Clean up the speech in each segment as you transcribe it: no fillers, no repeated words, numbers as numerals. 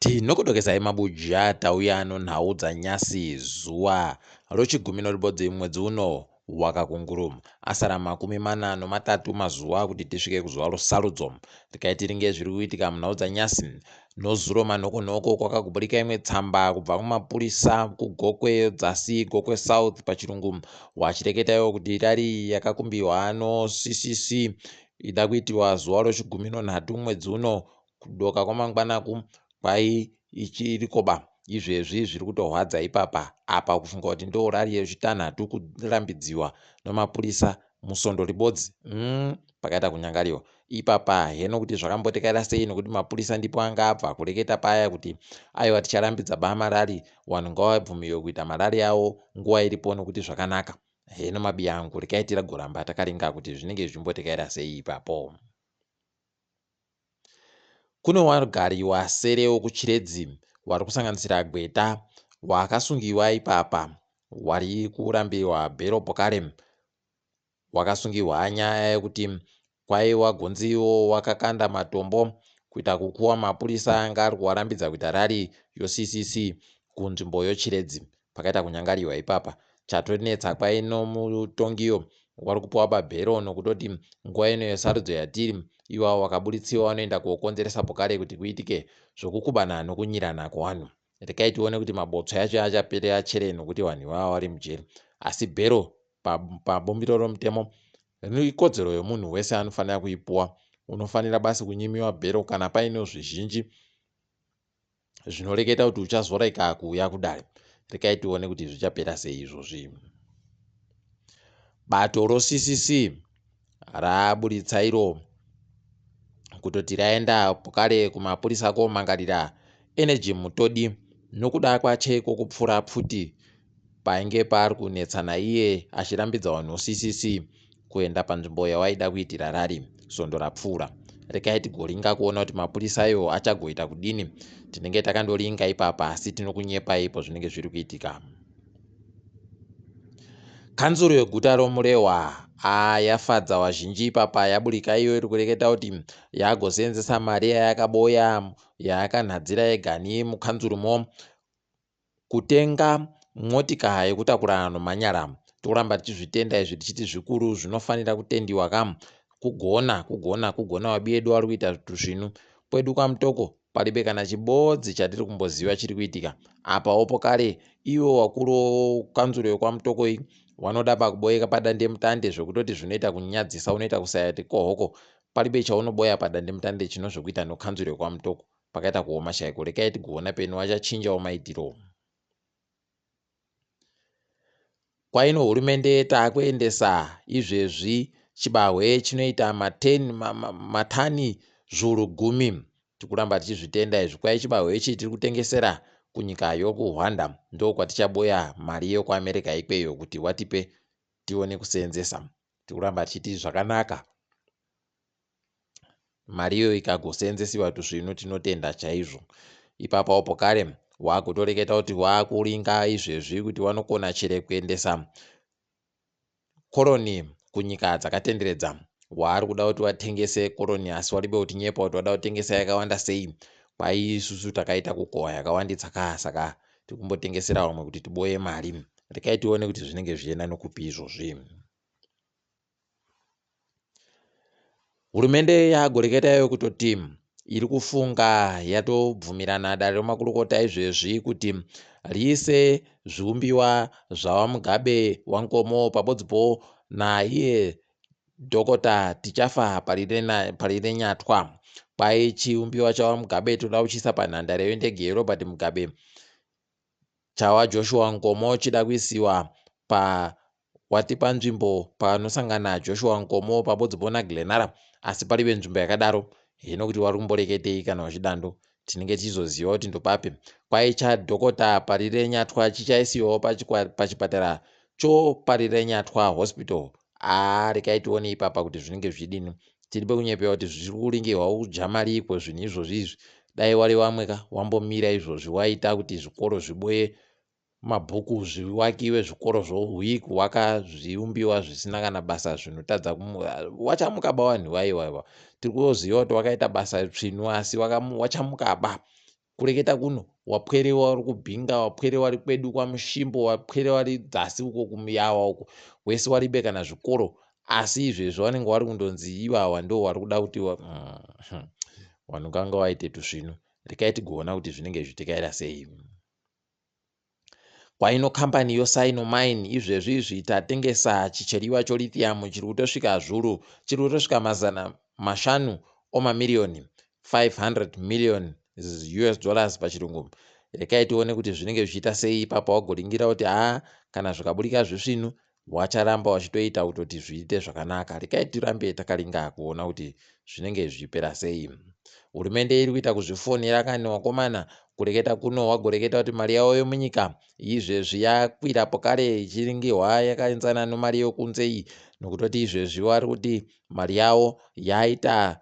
Tinokudokesai mabuja tauya nonhau dzanyasi zuva rochigumi noribodzi mwedzi uno waKakunguru. Asara 43 mazuva kuti tisvike kuzuva rosarudzo. Regai tiringe zviri kuitika munhau dzanyasi. Nozuro manhokonhoko kwakagoburika imwe tsamba kubva kumapurisa kuGokwe dzasi, Gokwe South pachirungu, wachireketa iwo kuti rari yakakumbiwa noCCC ida kuitiwa zuva rochigumi nonhatu mwedzi uno kudoka kwamangwanaku kwai ichirikoba izvezvi zviri kutohwadza ipapa apa kufunga kuti ndo rari yechitanhatu kurambidziwa nomapurisa musondo ribodzi pakaita kunyangariwa ipapa heno kuti zvakambotekaira sei nokuti mapurisa ndipo anga abva kureketa paya kuti aiwa ticharambidza ba marari vanhu ngavabvumiwe kuita marari avo nguva iripo nokuti zvakanaka heno mabiyangu rekai tiragoramba takaringa kuti zvinenge zvichimbotekaira sei ipapo. Kune wagari wasere wokuChiredzi wari kusanganisira gweta wakasungiwa ipapa wari kurambiwa bhero pokare wakasungiwa nyaya yekuti kwaiwa gonziwo wakakanda matombo kuita kukuwa mapurisa anga ari kuwarambidza kuita rari yoCCC kunzvimbo yoChiredzi pakaita kunyangariwa ipapa chatonetsa kwaino mutongiyo wari kupiwa pabhero nokutoti nguva ino yesarudzo yatiri iwawo wakabuditsiwa wanoenda kokonzeresa pokare kuti kuitike zvokukubana nokunyirana kwevanhu rekai tione kuti mabotso yacho achapera chere nokuti vanhu ivava vari mujeri asi bhero pabumbiro romutemo ikodzero yomunhu wese anofanira kuipuwa unofanira basi kunyimiwa bhero kana paine zvizhinji zvinoreketa kuti uchazorega kuuya kudare rekai tione kuti zvichapera sei izvozvi bato roCCC raburitsa iro kutoti raenda kare kumapurisa komangarira Energy Mutodi nokuda kwache kwokupfura pfuti painge paari kunetsana iye achirambidza vanhu veCCC kuenda panzvimbo yawaida kuitira rari svondo rapfuura. Regai tigoringa kuona kuti mapurisa iwo achagoita kudini. Tinenge takandoringa ipapa asi tinokunyepai ipo zvinenge zviri kuitika. Kanzuru yeguta roMurehwa yafadza vazhinji ipapa yaburika iyo iri kureketa kuti yagoseenzesa mari yayakaboya yayakanhadzira yegani mukanzurumo kutenga motika yekutakura nomanyara. Toramba tichizvitenda izvi tichiti zvikuru zvinofanira kutendiwa kam kugona kugona kugona vabi yedu vari kuita tusvinu kwedu kwaMutoko paribe kana chibodzi chatiri kumboziva chiri kuitika apawo pokare ivo vakuru kanzuro yekwaMutoko iyi vanoda pakuboyeka padandemutande zvekutoti zvinoita kunyadzisa unoita kusaya kuti kohoko paribe chaunoboya padandemutande chinozvokuita nokanzuro yekwaMutoko pakaita kuoma chaiko rekai tigoona penu vachachinjawo maitiro. Kwaino hurumende taakuendesa izvezvi chibahwe chinoita matani zviuru gumi. Tikuramba tichizvitenda izvi. Kwai chibahwe ichi tiri kutengesera kunyika yokuHwanda ndokwatichaboya mari yokuAmerica ikweyo kuti watipe tione kuseenzesa. Tikuramba tichiti zvakanaka. Mari iyoyo ikagoseenzesiwa tusvinu tinotenda chaizvo. Ipapawo pokare wakutoreketa kuti wakuringa izvezvi kuti wanokona chere kuendesa koroni kunyika dzakatenderedza. Waari kuda kuti watengese koroni asi waribe kuti nyepa kuti wada kutengesa yakawanda sei. Kwai isusu takaita kukohwa yakawanditsa kaa saka tikumbotengesera vamwe kuti tiboye mari. Rekai tione kuti zvinenge zvichienda nokupi izvozvi. Hurumende yagoreketa iyo kutoti iri kufunga yatobvumirana dare remakurukota izvezvi kuti riise zviumbiwa zvaVaMugabe, VaNkomo pabodzipo naiye Dhokota Tichafa Parirenyatwa. Kwai chiumbiwa chaVaMugabe toda kuchiisa panhandare yendege yeRobert Mugabe chaVaJoshua Nkomo chida kuisiwa pa Wati panzvimbo panosangana Joshua Nkomo pabodzipo naGlenara asi paribe nzvimbo yakadaro hino kuti wari kumboreketei kana wachidando tinenge tichizoziva kuti ndopapi. Kwai chaDhokota Parirenyatwa chichaisiwawo pachipatara choParirenyatwa Hospital. Haa rekai tione ipapa kuti zvinenge zvichidini. Tiri pekunyepewa kuti zviri kuringirwa kudya mari iko zvinhu izvozvi izvi. Dai wari wamwe ka wambomira izvozvi waita kuti zvikoro zviboye mabhuku zviwakiwe zvikoro zvohuyi kuwaka zviumbiwa zvisina kana basa zvinotadza wachamukaba wanhu waiwaiwa tiri kuziva kuti wakaita basa tsvinu asi wachamukaba. Kureketa kuno wapwere wari kuBhinga, wapwere wari kwedu kwaMushimbo, wapwere wari dzasi uko kuMuyawa uko, wese waribe kana zvikoro, asi izvezvi vanenge vari kundonzi ivawa ndo wari kuda kuti vanhu kanga waite tusvinu. Rekai tigoona kuti zvinenge zvichitekaira sei. Kwaino kambani yoSino Mine izvezvi izvi tatengesa chicheriwa cholithium chiri kutosvika zvuru, chiri kutosvika 500 omamiriyoni, 500 million US dollars pachirungu. Rekai tione kuti zvinenge zvichiita sei ipapo. Wagoringira kuti haa, kana zvikaburika zvisvinu wacharamba wachitoita kutoti zviite zvakanaka. Rekai tirambe takaringa kuona kuti zvinenge zvichipera sei. Hurumende iri kuita kuzvifonera kani wakomana. Kureketa kuno wagoreketa kuti mari yavo yemunyika izvezvi yakwirapo kare ichiringihwa yakaenzana nemari yokunze iyi, nokutoti izvezvi vari kuti mari yavo yaita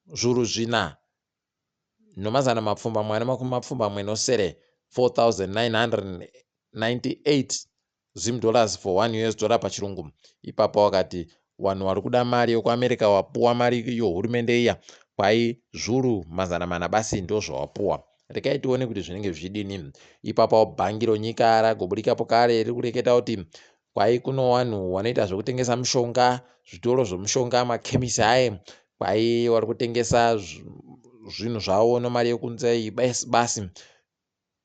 4997, 4998 Zim dollars for 1 US dollar pachirungu. Ipapo wakati vanhu vari kuda mari yekuAmerica wapuwa mari yohurumende iya, kwai 400 basi ndo zvawapuwa. Rekai tione kuti zvinenge zvichidini ipapo. Bhangi ronyika ragoburikapo kare riri kureketa kuti kwai kuno vanhu vanoita zvekutengesa mishonga, zvitoro zvemushonga, makemisi aye, kwai vari kutengesa zvinhu zvavo nemari yekunze iyi basi,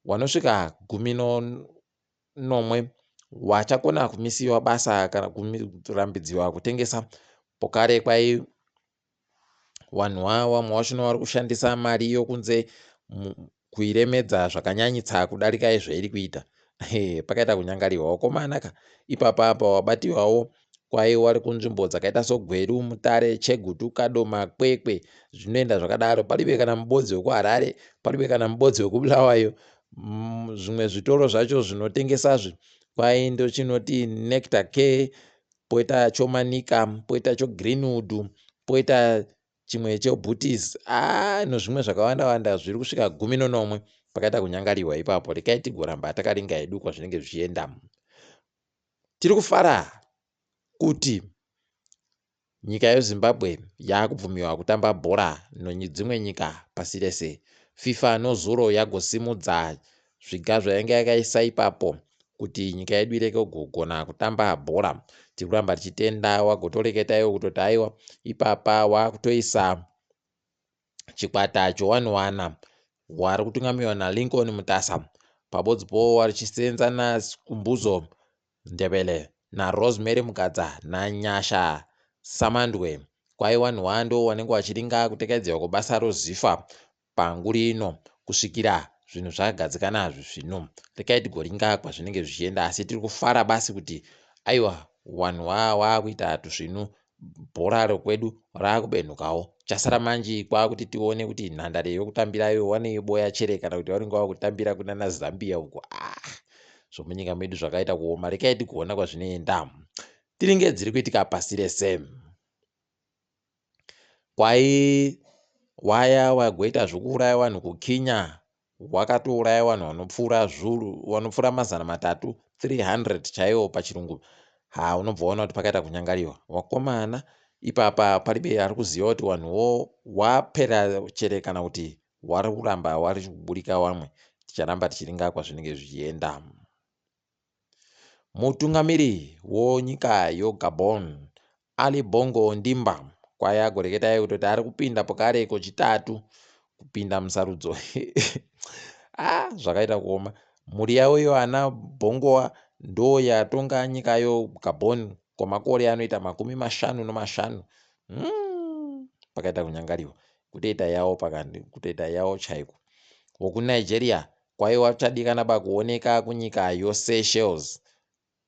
vanosvika 17 wachakona kumisiwa basa kana kurambidziwa kutengesa pokare. Kwai vanhu vamwe vachona vari kushandisa mari yokunze kuiremedza zvakanyanyitsa kudarika zvairi kuita. Pakaita kunyangariwa wakomana ka ipapa apa. Wabatiwawo kwai wari kunzvimbo dzakaita soGweru, Mutare, Chegutu, Kadoma, Kwekwe, zvinoenda zvakadaro. Paribe kana mubodzi wekuHarare, paribe kana mubodzi wekuBulawayo. Zvimwe zvitoro zvacho zvinotengesazve kwai ndochinoti Nectar Care, poita choManika, poita choGreenwood, poita chimwe cheBooties a nozvimwe zvakawanda wanda zviri kusvika 17. Pakaita kunyangariwa ipapo. Rekai tigoramba takaringa hedu kwazvinenge zvichienda. Tiri kufara kuti nyika yeZimbabwe yaakubvumiwa kutamba bhora nedzimwe nyika pasi rese. FIFA nozuro yagosimudza zviga zvainge yakaisa ipapo kuti nyika yedu ireke kugona kutamba bhora. Tiri kuramba tichitenda. Wagotoreketa iwo kutoti aiwa, ipapa wakutoisa chikwata chowanhu wana wari kutungamiwa naLincoln Mutasa, pabodzipo warichisenza naKumbuzo Ndebele naRosemary Mugadza naNyasha Samandwe. Kwai wanhu wando wanenge wachiringa kutekaidzwa kwebasa roZIFA panguri ino kusvikira zvinhu zvagadzikana zvisvinu. Rekai tigoringa kwazvinenge zvichienda, asi tiri kufara basi kuti aiwa, vanhu waakuita tusvinu, bhora rekwedu raakubenhukawo. Chasara manji kwakuti tione kuti nhandare yokutambirayo waneiboya chere kana kuti vanenge vakutambira kunana Zambia uko. Ah, zvomunyika medu zvakaita kuoma. Rekai tigoona kwazvinoenda. Tiringe dziri kuitika pasi rese. Kwai waya wagoita zvokuuraya vanhu kuKenya, wakatouraya vanhu vanopfuura zvuru, vanopfuura 300, 300 chaiwo pachirungu. Ha, unobva waona kuti pakaita kunyangariwa wakomana ipapa. Paribe ari kuziva kuti vanhuwo wapera chere kana kuti wari kuramba wari kuburika wamwe. Ticharamba tichiringa kwazvinenge zvichienda. Mutungamiri wonyika yoGabon, Ali Bongo Ondimba, kwai agoreketai kutoti ari kupinda pokare kochitatu kupinda musarudzo. Ah, zvakaita kuoma. Mhuri yavo iyo ana Bongoa ndo yatonga nyika yoGabon kwamakore anoita 55. Pakaita kunyangariwa. Kutoita yavo pakandi kutoita yavo chaiko. WokuNigeria kwaiwa chadikana pakuoneka kunyika yoSeychelles,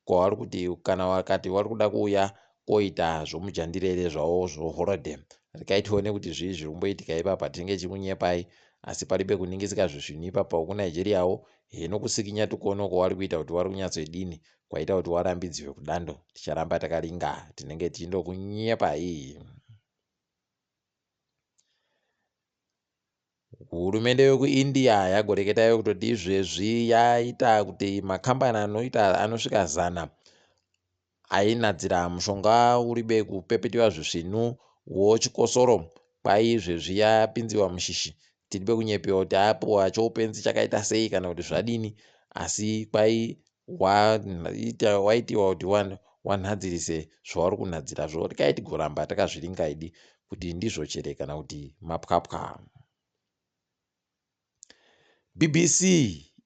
kwavari kuti kana vakati vari kuda kuuya koita zvomujandirere zvavo zvoholiday. Rekai tione kuti zvii zviri kumboitika ipapa. Tinenge chikunyepai, asi paribe kuningisika zvisvinu ipapa. WokuNigeriawo heno kusikinya tikuone kwavari kuita kuti vari kunyatsodini kwaita kuti warambidziwe kudando. Ticharamba takaringa, tinenge tichindokunyepai. Hurumende yekuIndia yagoreketa kutoti izvezvi yaita kuti makambani anoita anosvika 100 ainadzira mushonga uribe kupepetiwa zvisvinu wochikosoro, kwai izvezvi yapinziwa mushishi. Tiribe kunyepewa kuti apuwa choupenzi chakaita sei kana kuti zvadini, asi kwai waitiwa kuti wanhadzirise zvauri kunhadzirazvo. Regai tigoramba takazviringa idi kuti ndizvo chere kana kuti mapwapwa. BBC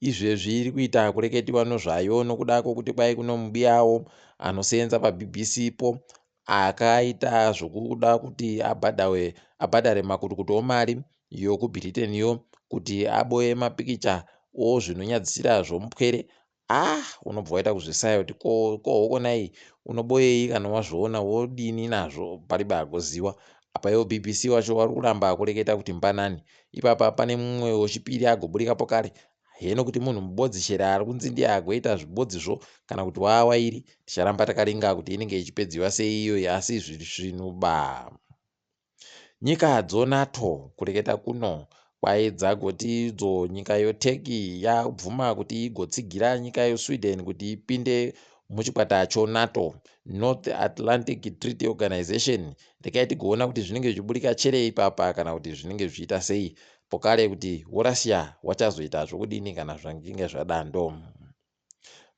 izvezvi iri kuita kureketiwa nozvayo nokuda kwokuti kwai kuno mubiyawo anosenza paBBC po akaita zvokuda kuti abhadhawe abhadhare makutukutu omari yokuBritain yo kuti aboye mapikicha ozvinonyadzisira zvomupwere. Ah, unobva waita kuzvisaya kuti ko kohokonai unoboyei kana wazviona wodini nazvo paribe agoziwa. Apa iwo BBC wacho wari kuramba kureketa kuti mbanani. Ipapa pane mumwe wechipiri agoburikapo kare heno kuti munhu mubodzi chere ari kunzi ndiye agoita zvibodzizvo kana kuti waawairi. Ticharamba takaringa kuti inenge ichipedziwa sei iyoyi, asi zvinhu ba. Nyika dzoNATO kureketa kuno kwai dzagoti idzo nyika yoTurkey yabvuma kuti igotsigira nyika yoSweden kuti ipinde muchikwata choNATO, North Atlantic Treaty Organization. Regai tigoona kuti zvinenge zvichiburika chere ipapa kana kuti zvinenge zvichiita sei pokare kuti woRussia wachazoita zvokudini kana zvanginge zvadando.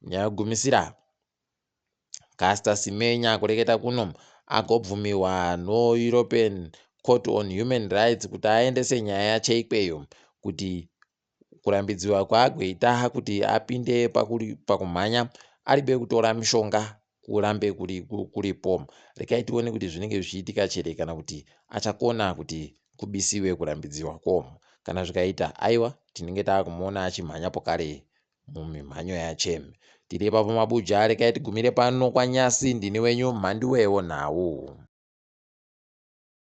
Nyaya yokugumisira, Caster Semenya kureketa kuno agobvumiwa noEuropean Court on Human Rights kuti aendese nyaya yache ikweyo kuti kurambidziwa kwaagoita kuti apinde pakumhanya aribe kutora mishonga kurambe kuripo. Regai tione kuti zvinenge zvichiitika chere kana kuti achakona kuti kubisiwe kurambidziwako. Kana zvikaita, aiwa, tinenge taakumuona achimhanya pokare mumimhanyo yache. Tiri ipapo mabuja, regai tigumire pano kwanyasi. Ndini wenyu Mhanduwewo Nhau.